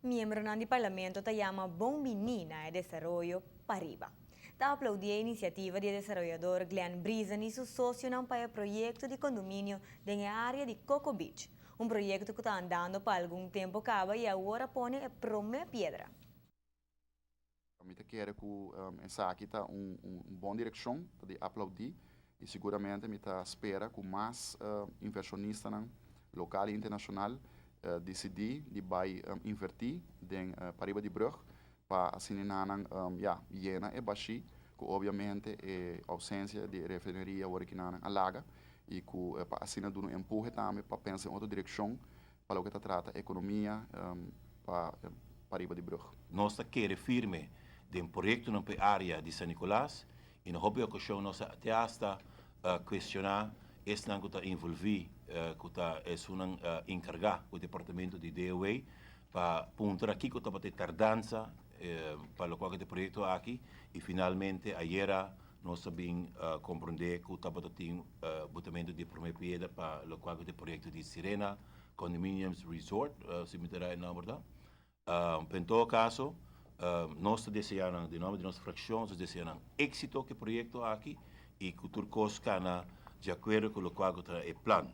Miembronan di Parlamento ta yama bon bini na e desaroyo pariba. Ta aplaudi e iniciativa di e desaroyador Glenn Briesen y su socionan pa e proyecto di condominio den e area di Coco Beach. Un proyecto cu ta andando pa algun tempo caba y awor a pone e prome piedra. Mi ta kere cu esaki ta un bon direccion, ta di aplaudi y siguramente mi ta spera cu mas inversionistanan local y internacional dicidi di bay inverti den pariba di brug pa asina nan ya yena e bashi cu obviamente e ausencia di refineria awor aki nan a laga y cu pa asina duna un empuhe tambe pa pensa en otro direccion pa loke ta trata economia pa pariba di brug. Nos ta kere firme den proyectonan pa e area di San Nicolas y na hopi ocasion nos a te hasta cuestiona esnan cu ta envolvi cu ta esunnan encarga cu departamento di DOW pa puntra kico tabata e tardansa pa locual cu ta e proyecto aki y finalmente ayera nos a bin comprende cu tabata tin botamento di prome piedra pa locual cu ta e proyecto di Sirena Condominiums Resort, si mi ta ra e nomber ta. Pero en todo caso, nos ta desea nan, di nomber di nos fraccion, nos ta desea nan exito cu e proyecto aki y cu tur cos cana di acuerdo cu locual cu ta e plan.